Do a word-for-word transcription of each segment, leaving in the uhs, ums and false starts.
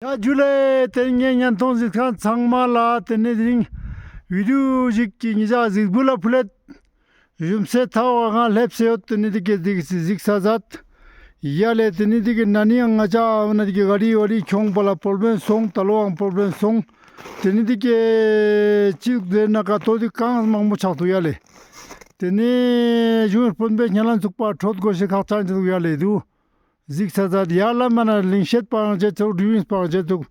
ཨ་ཇུ་ལེ། ཏེ་ནེ་ངའི་ཉན་ཐོང་གཟིགས་མཁན་ཚང་མ་ལ་ཏེ་ནེ་དེ་རིང་བི་ཌིའོ་ཞིག་གི་ཉེ་ཞ་གཟིགས་འབུལ་ལ་ཕུལ་ལེད། ཞུམ་སེ་ཐའོ་ང་ལེབས་སེ་ཡོད། ཏེ་ནེ་འི་ཀའི་གཟིགས་ས་ཛད་ཡ་ལེ། ཏེ་ནེ་འི་ཀའི་ན་ནིང་ང་ཅ་འི་ཀའི་ག་རི་བ་རི་ཁྱོང་པ་ལ་པོར་བེན་སོང་། ད་ལོའང་པོར་བེན་སོང་། ཏེ་ནེ་འི་ཀའི་ཅི་ཟེར་ན་ཀ་ཏོ་འི་ཀ་གང་མང་པོ་ཆགས་དུག་ཡ་ལེ། ཏེ་ནེ་གཞུང་དཔོན་པོའི་སྙན་ལམ་ཚུགས་པ་འཕྲོད་དགོས་ཤེས་ཁག་ཅན་ཅིག་དུག་ཡ་ལེ་དུག། གཟིགས་ས་ཛད་ཡ་ལ་མ་ན་ལིང་ཤེད་པའང་ཅེ་ཚུག། དྲུལ་བའང་ཅེ་ཚུག།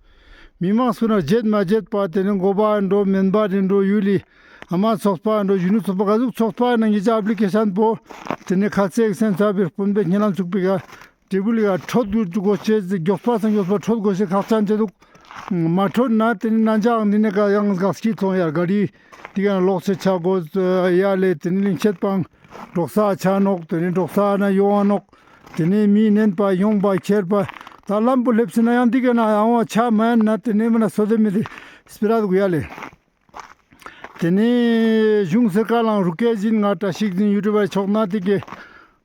མི་མང་སུ་ན་བརྗེད་མ་བརྗེད་པ་ཏེ་ནེ་གོ་བ་འགྲོ་མེན་པ་རེ་འགྲོ་ཡུལ་ལི་ཨ་མ་ཚོགས་པ་འགྲོ་གཞོན་ནུ་ཚོགས་པ་ག་ཟུག་ཚོགས་པ་ནང་གི་ཅ་ཨབ་ལི་ཀེ་ཤན་པོ་ཏེ་ནེ་ཁ་ཚེག་སེམས་ཚ་བའི་དཔོན་པོའི་སྙན་ལམ་ཚུགས་པའི་ག་ཏེ་བུ་ལི་ག་འཕྲོད་དགོས་ཤེས་མགྱོགས་པ་སང་མགྱོགས་པ་འཕྲོད་དགོས་ཤེས་ཁག་ཅན་ཅིག་དུག། མ་འཕྲོད་ན་ཏེ་ནེ་ན་ཅ་འང་འི་ནེ་ཀ་ཡང་ག་སྐྱིད་ཐོང་ཡ་ག་རི་འི་ཀ་ན་ལོག་སེ་ཆ་དགོས་ཡ་ལེ། ཏེ་ནེ་ལིང་ཤེད་པའང་འབྲོག་ས་ཆ་ནོག། ཏེ་ནེ་འབྲོག་ས་ན་ཡོང་ང་ནོག། ཏེ་ནེ་མི་ནན་པ་ཡོང་པ་ཁྱེར་པ་ད་ལམ་བུ་ལེབས་སེ་ན་ཡང་འི་ཀ་ན་ཡང་བ་ཆ་མ་ཡན་ན་ཏེ་ནེ་མ་ན་སོ་དེ་མི་དེ་སྤེ་ར་དུག་ཡ་ལེ། ཏེ་ནེ་གཞུང་སར་ཀར་ལའང་རུ་ཀེ་ཟིན་ང་བཀྲ་ཤིས་ཟིན་ཡུ་ཊུབ་པར་ཆོག་ན་འི་ཀའི་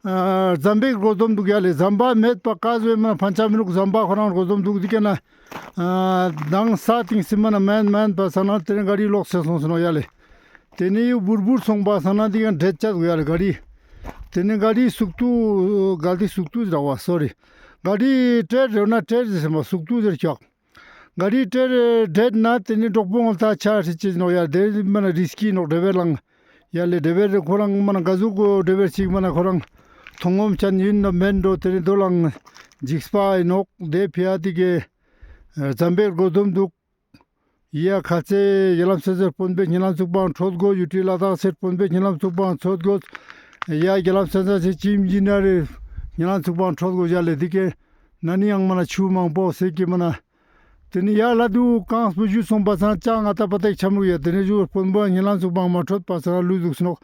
ཨ་ཟམ་པའི་སྒོ་དོམ་དུག་ཡ་ལེ། ཟམ་པ་མེད་པ་ཀ་ཟོས་མ་ན་ཕན་ཆ་མི་རུག། ཟམ་པ་ཁོ་རང་སྒོ་དོམ་དུག། འི་ཀ་ན་ཨ་དང་ས་ཏིང་སི་མ་ན་མན་མན་པ་ས་ན་ཏེ་ནེ་ག་རི་ལོག་སེ་སོང་སེ་ནོག་ཡ་ལེ། ཏེ་ནེ་ཡུ་བུར་བུར་སོང་པ་ས་ན་འི་ཀ་འདྲེད་ཅ་དུག་ཡ་ལེ་ག་རི། ཏེ་ནེ་ག་རི་སུག་ཏུ་ག་རི་སུག་ཏུ་ཟེར་བ་སོ་རི་ག་རི་ཏྲེར་རེ་ན་ཏྲེར་ཟེར་སེ་མ་སུག་ཏུ་ཟེར་ཁྱོག། ག་རི་ཏྲེར་འདྲེད་ན་ཏེ་ནེ་གྲོགས་པོ་ངོ་ལྟ་ཆ་ཧྲི་ཅི་ནོག་ཡ། ཏེ་མ་ན་རིས་ཀི་ནོག་ཌེ་བེར་ལང་ཡ་ལེ། ཌེ་བེར་ཁོ་རང་མ་ན་ག་ཟུག་གོ་ཌེ་བེར་ཞིག་མ་ན་ཁོ་རང་མཐོང་ངོམ་ཅན་ཨིན་ནོག་མེན་འགྲོ། ཏེ་ནེ་དོ་ལང་འཇིགས་པ་ཨིན་ནོག། ཏེ་ཕི་ཡ་འི་ཀའི་ཟམ་པའི་སྒོ་དོམ་དུག་ཡ། ཁ་ཚེ་རྒྱ་ལམ་སན་སར་དཔོན་པོའི་སྙན་ལམ་ཚུགས་པའང་འཕྲོད་དགོས། ཡུ་ཊི་ལ་དྭགས་སར་དཔོན་པོའི་སྙན་ལམ་ཚུགས་པའང་འཕྲོད་དགོས། ཡ་རྒྱ་ལམ་སན་སར་སེ་ཅིམ་ཇི་ན་རེ་སྙན་ལམ་ཚུགས་པའང་འཕྲོད་དགོས་ཡ་ལེ། འི་ཀའི་ན་ནིང་ཡང་མ་ན་ཆུ་མང་པོ་སེ་ཀི་མ་ན། ཏེ་ནེ་ཡ་ལ་དུག་གང་སྤུ་ཞུ་སོང་པ་ས་ན་ཅང་ང་ཏ་པ་ཏེག་ཆམ་རུག་ཡ། ཏེ་ནེ་ཞུ་དཔོན་པོ་སྙན་ལམ་ཚུགས་པའང་མ་འཕྲོད་པ་ས་ན་ལུས་དུག་སེ་ནོག།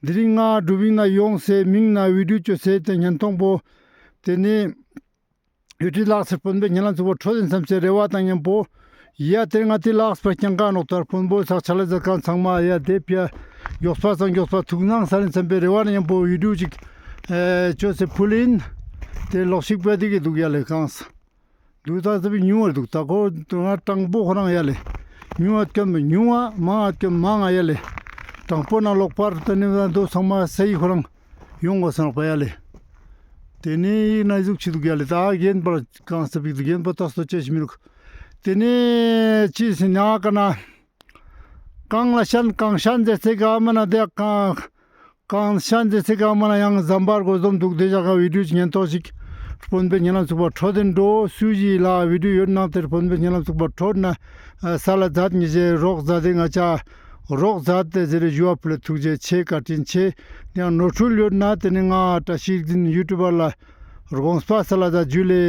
དེ་རིང་ང་དྲུབ་ཨིན་ན་ཡོང་སེ་མིང་ན་བི་ཌིའོ་ཅོས་སེ་ཏེ་ཉན་ཐོང་པོ། ཏེ་ནེ་ཡུ་ཊི་ལགས་སེ་དཔོན་པོའི་སྙན་ལམ་ཚུགས་པ་འཕྲོད་ཨིན་སམ་སེ་རེ་བ་དང་ཉམ་པོ། ཡ་ཏེ་རིང་ང་ཏི་ལགས་པ་རྐྱང་ཀ་ནོག་ཏར་དཔོན་པོ་ཚགས་ཆ་ལ་ཛད་ཁན་ཚང་མ་ཡ་ཏེ་ཕི་ཡ་མགྱོགས་པ་སང་མགྱོགས་པ་ཐུགས་སྣང་སལ་ཨིན་སམ་པའི་རེ་བ་ན་ཉམ་པོ་བི་ཌིའོ་ཅིག་ཨེ་ཅོས་སེ་ཕུལ་ཨིན། ཏེ་ལོག་ཤིག་པ་ཏེ་གི་དུག་ཡ་ལེ་གང་ས། དུག་ད་ཙ་པིག་ཉུང་བ་དུག། ད་ཁོ་ང་དྲང་པོ་ཁོ་རང་ཡ་ལེ། ཉུང་བ་ཀྱང་མི་ཉུང་བ་མང་བ་ཀྱང་མང་ང་ཡ་ལེ། དྲང་པོ་ན་ལོག་པར་ཏེ་ནེ་ད་དོ་ཚང་མ་སེ་ཡི་ཁོ་རང་ཡོང་གོས་སང་པ་ཡ་ལེ། ཏེ་ནེ་ཡིན་ན་ཟུག་ཅི་དུག་ཡ་ལེ། ད་རྒན་པར་གང་ས་པིག་དུག་རྒན་པ་ཏོག་སོ་ཅེས་ཤིག་མི་རུག། ཏེ་ནེ་ཅི་སི་ཉག་ག་ན། གང་ལ་ཤན་གང་ཤན་ཟེར་ཚེ་ག་མ་ན་དེ་གང་གང་ཤན་ཟེར་ཚེ་ག་མ་ན་ཡང་ཟམ་པར་གོ་ཟོམ་དུག། དེ་ཞག་ག་བི་ཌིའོ་ཅིག་ཉན་ཐོང་ཞིག་དཔོན་པོའི་སྙན་ལམ་ཚུགས་པ་འཕྲོད་དེ་འགྲོ་སུ་ཞིག་ལ་བི་ཌིའོ་ཡོད་ནང་ཏེ་དཔོན་པོའི་སྙན་ལམ་ཚུགས་པ་འཕྲོད་ན་ཨ་ས་ལ་ཛད་ཉེ་ཞེ་རོགས་ཛད་དེ་ང་ཅ་རོགས་ཛད་དེ་ཟེར་ཞུ་བ་ཕུལ་ལེ། ཐུགས་རྗེ་ཆེ་བཀའ་དྲིན་ཆེ། ཡང་ནོར་འཁྲུལ་ཡོད་ན་ཏེ་ནེ་ང་བཀྲ་ཤིས་ཟིན་ཡུ་ཊུབ་པར་ལ་དགོངས་པ་སལ་ལ་ཛད། ཇུ་ལེ།